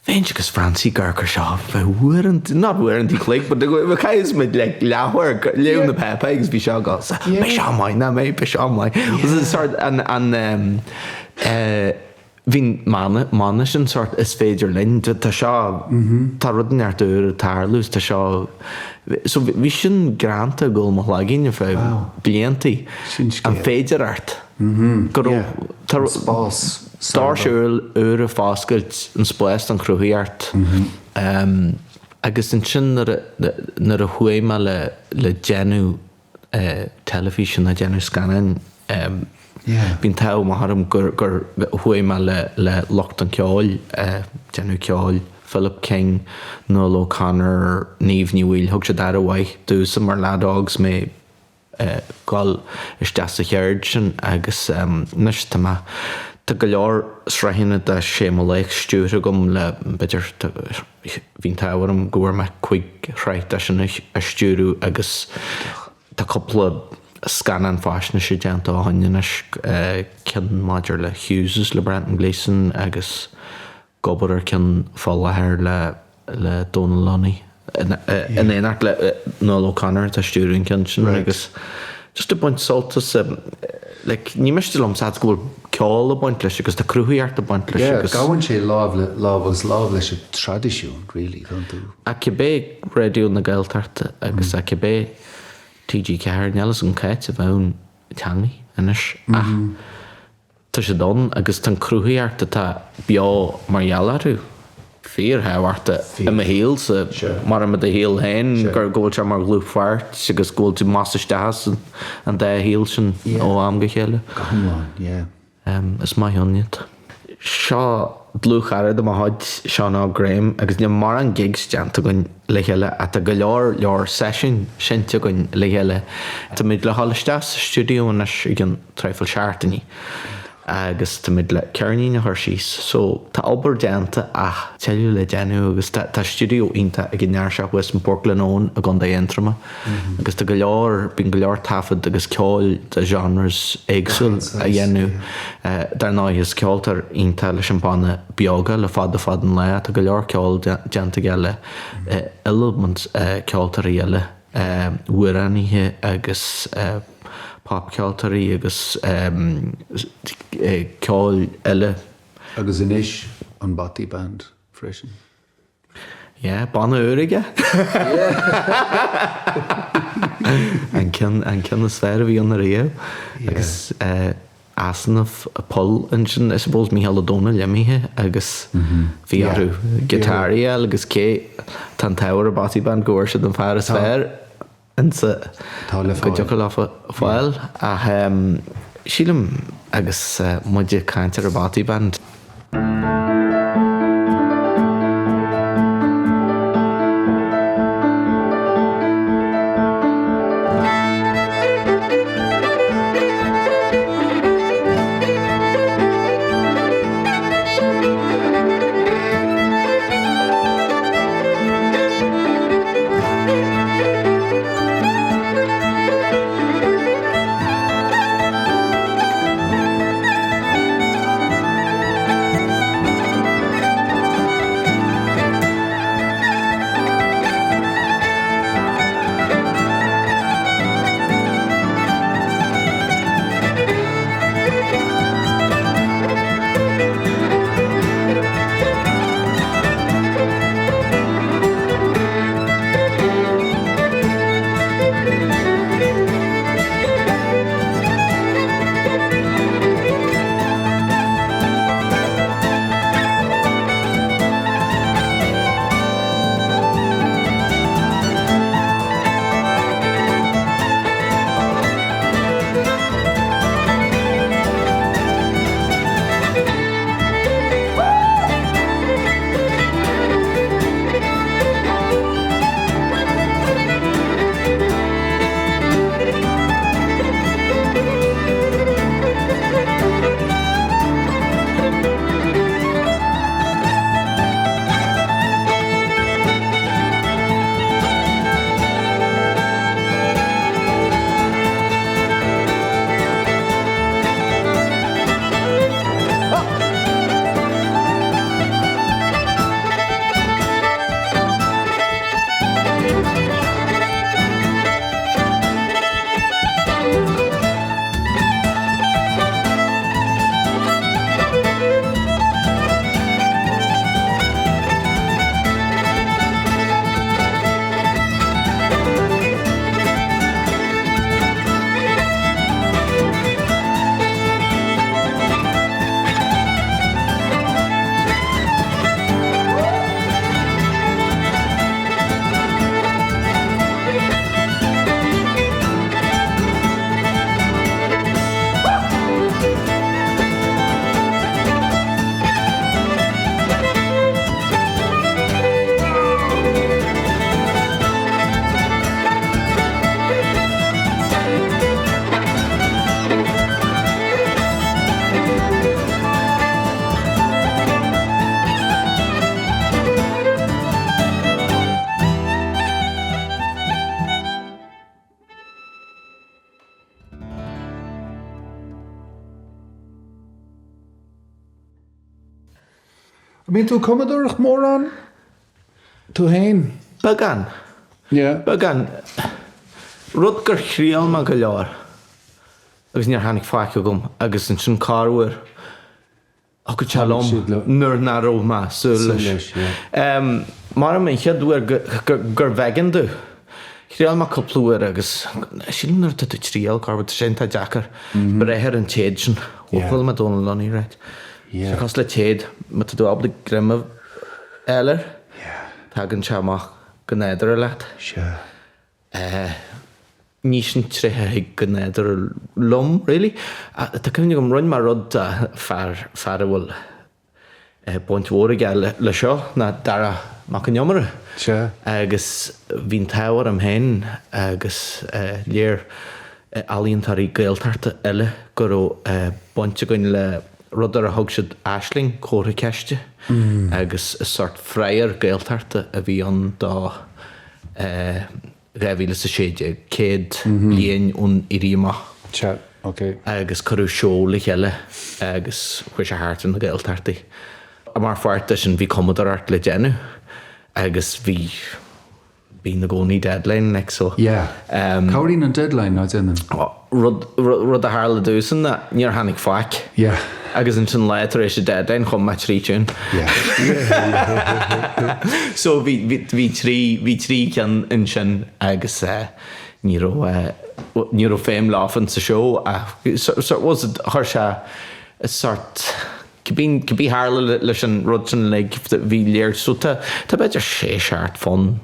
S2: Bheinnse agus Francie ag amharc air seo bheith uaireanta, not uaireanta chloig, but chaith muid like leathuair ag léamh na páipéir agus bhí seo ag dul, beidh seo maith, nach mbeidh, beidh seo maith. Was it sort an, an, um, eh, bhí mana, mana sin sort is féidir linn, tá seo, tá rud inteacht úr ag tarlú, tá seo, so bhí sin greanta ag gabháil i mo chloigeann ar feadh bliantaí. An féidearthacht. Go raibh
S1: spás
S2: doirse úr ag foscailt, an spás don chruthaíocht. Agus ansin nuair a chuaigh mé le déanamh teilifíse nó déanamh scannáin, bhí an t-ádh maith orm gur chuaigh mé le lucht an cheoil, déanamh ceoil, Philip King, Noel O'Connor, Niamh Ní Bhaoill, thug siad aire mhaith domhsa mar leaid óg 's mé dul isteach sa cheird sin agus anois tá mé, tá go leor sraitheanna de Sé Mo Laoch stiúrtha agam le b'fhéidir, bhí an t-ádh orm go bhfuair mé cuig shraith de sin a stiúradh agus tá cúpla scannán faisnéise déanta ó shin anois, ceann maidir le Hughes' le Brendan Gleeson agus ag obair ar ceann fá láthair le le Dónal Lunny in éineacht le Noel O'Connor atá ag stiúradh an ceann sin agus just ag baint sult as like ní miste liom sea go bhfuil ceol ag baint leis agus tá cruthaíocht ag baint leis agus.
S1: Yeah, gabhann sé lámh le lámh agus lámh leis an traidisiún really, don't you?
S2: Ach cibé Raidió na Gaeltachta agus ach cibé TG4, níl fhios agam cá háit a bheadh an teangaidh anois ach Tá siad ann agus tá an chruthaíocht atá beo mar gheall orthu fíorthábhachtach i mo shaolsa, mar i do shaol féin, go bhfuil sé mar dhlúthpháirt agus go bhfuil tú amach isteach as an dá shaol sin ó am go chéile.
S1: Go hiomlán, yeah.
S2: Is maith ann iad. Seo dlúthchara de mo chuid, Seán Óg Graham, agus níl mórán gigs déanta againn le chéile ach tá go leor leor seisiún seinnte againn le chéile. Táimid le dhul isteach sa stiúideo anois i gcionn traidhfil seachtainí agus táimid le ceirnín a chur síos. So tá obair déanta ach tuilleadh le déanamh agus tá tá stiúideo iontach ag an fhear seo thuas in Port Glenone i gContae Aontroma agus tá go leor, bíonn go leor taifead agus ceoil de genres éagsúil a dhéanamh. Dar ndóigh is ceoltóir iontach leis an banna Beoga le fada fada an lá, tá go leor ceoil déanta aige le iliomad ceoltóirí eile, amhránaithe agus popcheoltóirí agus ceoil eile.
S1: Agus anois an Bothy Band freisin.
S2: Yeah, banna úr aige. An ceann, an ceann is fearr a bhí ann ariamh. Agus easnamh poll ansin, I suppose, Mícheál Ó Domhnaill imithe agus bhí orthu giotáraí a fháil agus cé, tá an t-ádh ar an Bothy Band go bhfuair siad an fear is fearr insa, go dtiocfadh leofa fáil. Ach sílim, agus muid ag caint ar an Bothy Band,
S1: An mbíonn tú ag cumadóireacht mórán tú féin?
S2: Beagán.
S1: Yeah.
S2: Beagán. Rud gur thriail mé go leor agus níor tháinig faic agam agus ansin corruair Thiocfadh sé liom nuair nach raibh mé ag súil leis. Maram an chéad uair gurbh éigean domh. Thriail mé cúpla uair agus sílim nuair atá tú ag triail corruair tá sé iontach deacair breith ar an téad sin. Chuala mé Dónal Lunny right. Tá sé cosúil le téad, má tá tú ábalta greim a fháil air, tagann sé amach go nádúrtha leat. Ní sin tréith a thig go nádúrtha liom, really. Tá cuimhne agam, rinne mé rud do fear, fear a bhfuil baint mhór aige le seo, ná Dara Mac Con Iomaire.
S1: Sea.
S2: Agus bhí an t-ádh orm féin agus léir ealaíontóirí Gaeltachta eile go raibh baint againn le rud ar a thug siad Aisling, comhartha ceiste, agus is sórt fragher Gaeltachta a bhí ann do 2016, 100 bliain ón Éirí Amach.
S1: Sea, ok.
S2: Agus cuireadh seó le chéile agus chuaigh sé thart ar na Gaeltachtaí. Mar pháirt de sin bhí cumadóireacht le déanamh agus bhí, bíonn i gcónaí deadline like so.
S1: Yeah. Cabhraíonn an deadline, ná déanann?
S2: Rud, rud a tharla domhsa ná níor tháinig faic.
S1: Yeah.
S2: Agus ansin lá tar éis an deadline chum mé trí tune.
S1: Yeah.
S2: So bhí, bhí, bhí trí, bhí trí cheann ansin agus eh ní raibh eh ní raibh feidhm leofa sa seó ach so, so was it, chuir sé sort cibé, cibé tharla leis an rud sin like bhí léir so tá, tá b'fhéidir sé seacht fonn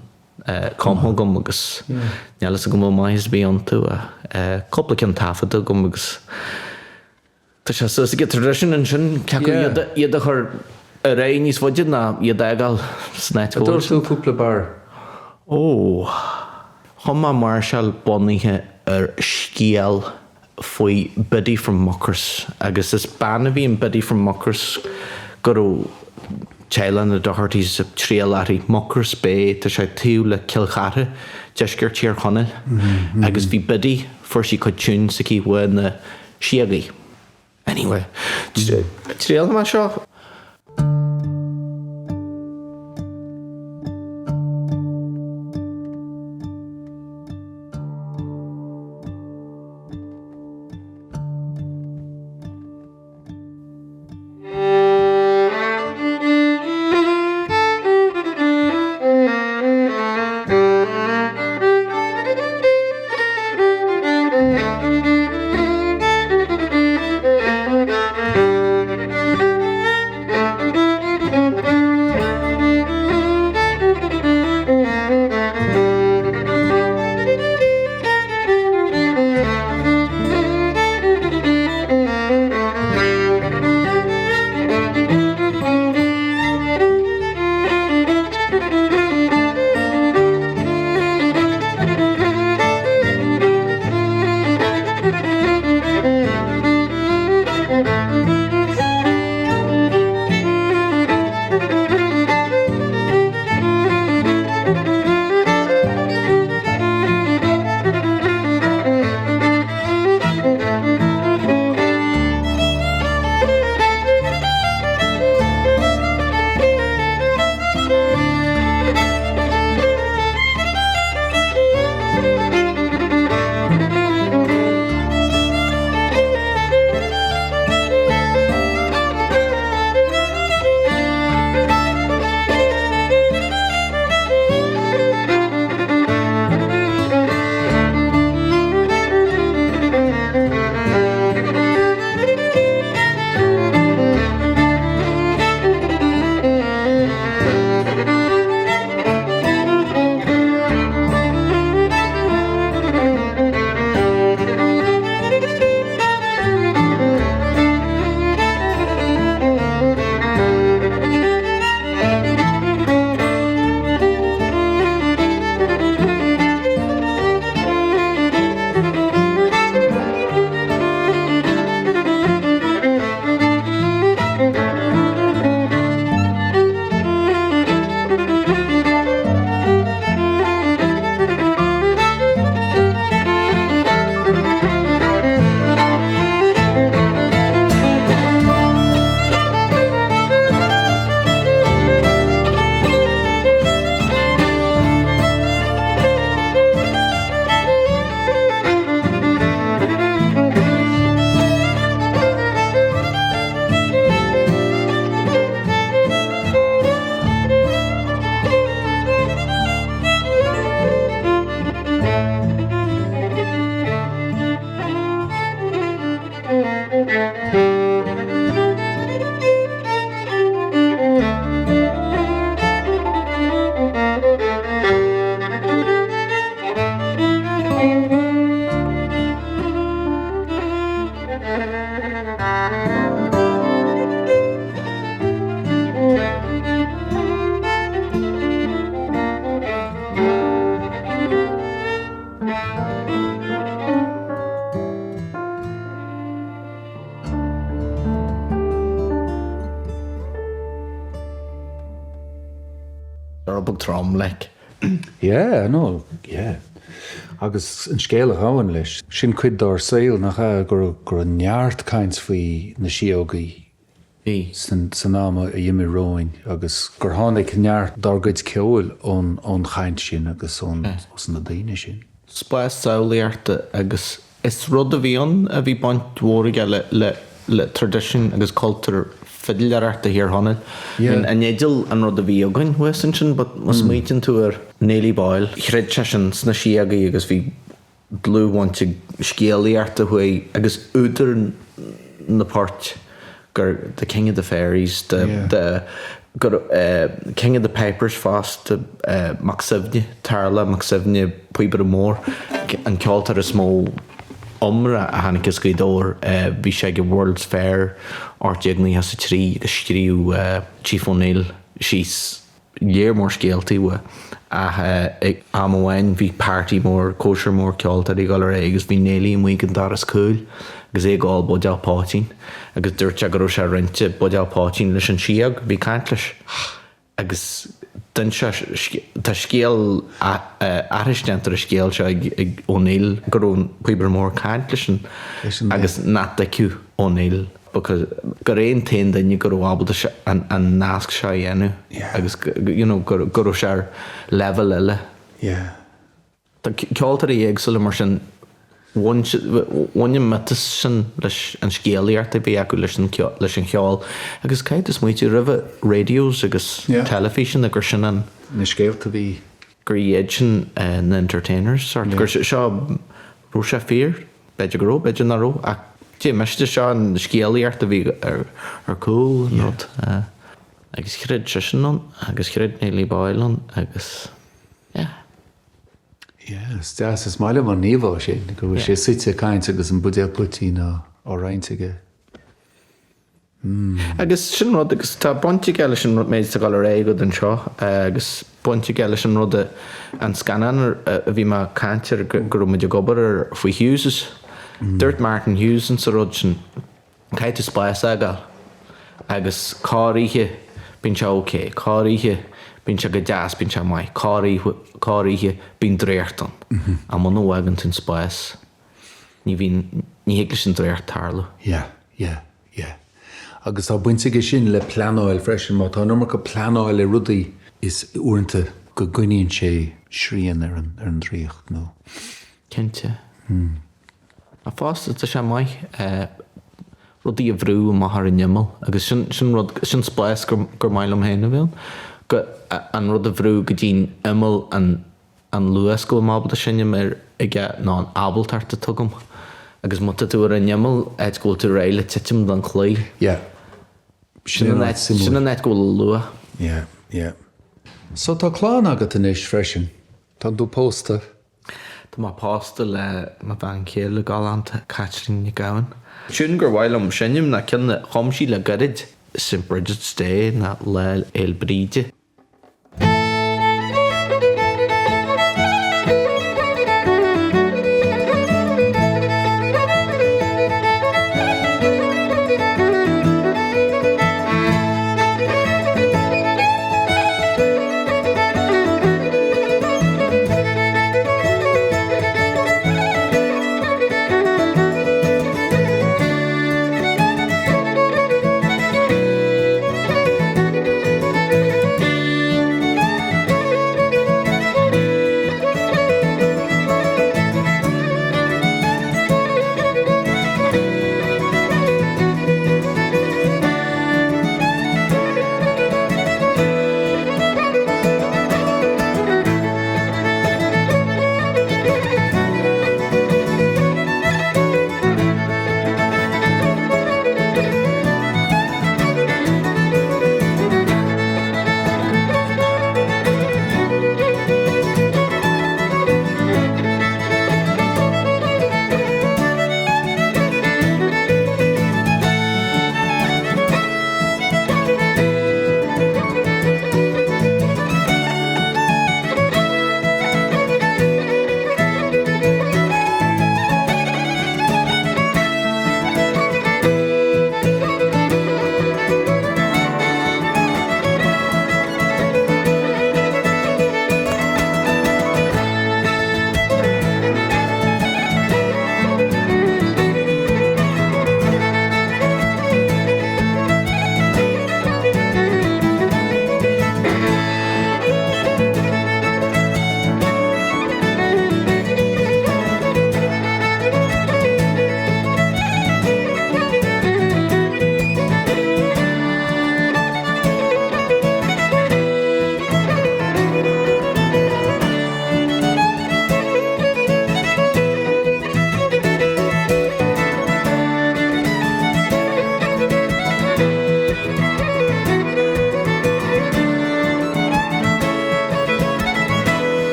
S2: cumtha agam agus níl a fhios agam an bhfuil maitheas ar bith iontu ach cúpla ceann taifeadta agam agus tá sé suas ag traidisiún ansin cé acu iad a chur ar aghaidh níos faide ná iad a fhágáil san áit
S1: go bhfuil. An dtabharfaidh tú cúpla barr?
S2: Ó, chum mé máirseáil bunaithe ar scéal faoi Biddy from Mucross agus is bean a bhí in Biddy from Mucross go raibh teaghlach na Dohertys ag triall uirthi, Mucross Bay, tá sé taobh le Cill Chartha, deisceart Thír Chonaill, agus bhí Biddy, fuair sí cuid tunes s'aici uaidh na síogaí. Anyway, triailfidh mé seo. beag trom, like.
S1: Yeah, no, yeah. Agus an scéal a ghabhann leis, sin cuid dár saol, nach ea, go raibh, go raibh neart caint faoi na síógaí
S2: Bhí.
S1: san am a d'imigh romhainn agus gur tháinig neart dár gcuid ceoil ón, ón chaint sin agus ón, ós na daoine sin.
S2: Spás samhlaíochta agus is rud a bhí ann a bhí baint mhór aige le, le, le traidisiún agus cultúr fidléireachta Thír Chonaill. Yeah. An fhidil an rud a bhí againn thuas ansin but má smaoitíonn tú ar Néilí Boyle, chreid seisean sna síogaí agus bhí dlúthbhaint ag scéalaíocht uaidh agus údar na poirt gur the king of the fairies, the, the, gur king of the pipers fosta, Mac Suibhne, Tarlach Mac Suibhne, píobaire mór, an ceoltóir is mó iomrá a tháinig as Gaoth Dobhair, bhí sé ag an World's Fair 1893 agus scríobh Chief O'Neill síos léar mór scéaltaí uaidh ach ag am amháin bhí party mór, cóisir mór ceoltóirí ag dul ar aghaidh agus bhí Néilí amuigh ag an doras cúil agus é ag ól buidéal poitín agus dúirt sé go raibh sé ag roinnt buidéal poitín leis an síóg, bhí ag caint leis agus d'inis sé, tá scéal, aithris déanta ar an scéal seo ag O'Neill go raibh an píobaire mór ag caint leis an agus nach dtuigfeadh O'Neill. because gur é an t-aon duine go raibh ábalta an nasc seo a dhéanamh agus you know go raibh sé ar leibhéal eile.
S1: Yeah.
S2: Tá ceoltóirí éagsúla mar sin, bhain bhain an miotas sin leis an scéalaíocht a bhí acu leis an leis an cheol agus caithfidh tú smaoitiú roimhe radios agus teilifíseanna gur sin an
S1: na scéalta a bhí.
S2: gur iad sin na entertainers sort gur seo raibh sé fíor. B'fhéidir go raibh, b'fhéidir nach raibh, ach dé miste seo an scéalaíocht a bhí ar cúl an rud. Agus chreid seisean ann, agus chreid Néilí Boyle ann, agus yeah.
S1: Yeah, is deas, is maith liom an íomhá sin, go bhfuil sé suite ag caint agus an buidéal poitín á roinnt aige.
S2: Agus sin rud, agus tá baint aige leis an méid atá ag dul ar aghaidh agat anseo, agus baint aige leis an rud, an scannán a bhí mé ag caint air go raibh muid ag obair air faoi Hughes. Dúirt Martin Hughes insa rud sin, caithfidh tú spás a fhágáil agus corroíche bíonn sé ok, corroíche bíonn sé go deas, bíonn sé maith, corroíche bíonn draíocht ann. Ach muna bhfágann tú an spás, ní bhíonn, ní thig leis an draíocht tarlú.
S1: Yeah, yeah. Yeah. Agus tá baint aige sin le pleanáil freisin. Má tá an iomarca pleanáil i rudaí, is uaireanta go gcoinníonn sé srian ar an, ar an draíocht nó.
S2: Cinnte. Ach fosta, tá sé maith rudaí a bhrú amach ar an imeall agus sin, sin rud, sin spás gur, gur maith liom féin a bheith ann, go, an rud a bhrú go dtí'n imeall an, an luas go bhfuil mé ábalta seinm air aige nó an ábaltacht atá agam agus má tá tú ar an imeall áit go bhfuil tú réidh le titim den chlaí.
S1: Yeah.
S2: Sin an áit, sin an áit go bhfuil an luach.
S1: Yeah, yeah. So tá clann agat anois freisin. Tá tú pósta.
S2: Tá mé pósta le mo bhean chéile galánta, Caitlín Nic Gabhann. Tiún gur mhaith liom seinm ná ceann a chum sí le gairid, St Bridget's Day nó Lá Fhéil Bríde.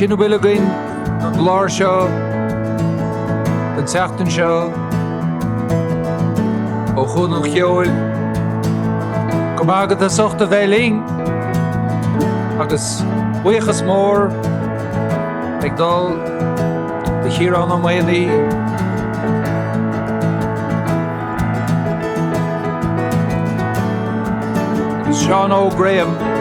S1: Sin a bhfuil againn don gclár seo don tseachtain seo ó Chuan an Cheoil. Go raibh maith agat as ucht a bheith linn agus buíochas mór ag dul do Chiarán Ó Maonaigh. Agus Seán Óg Graham.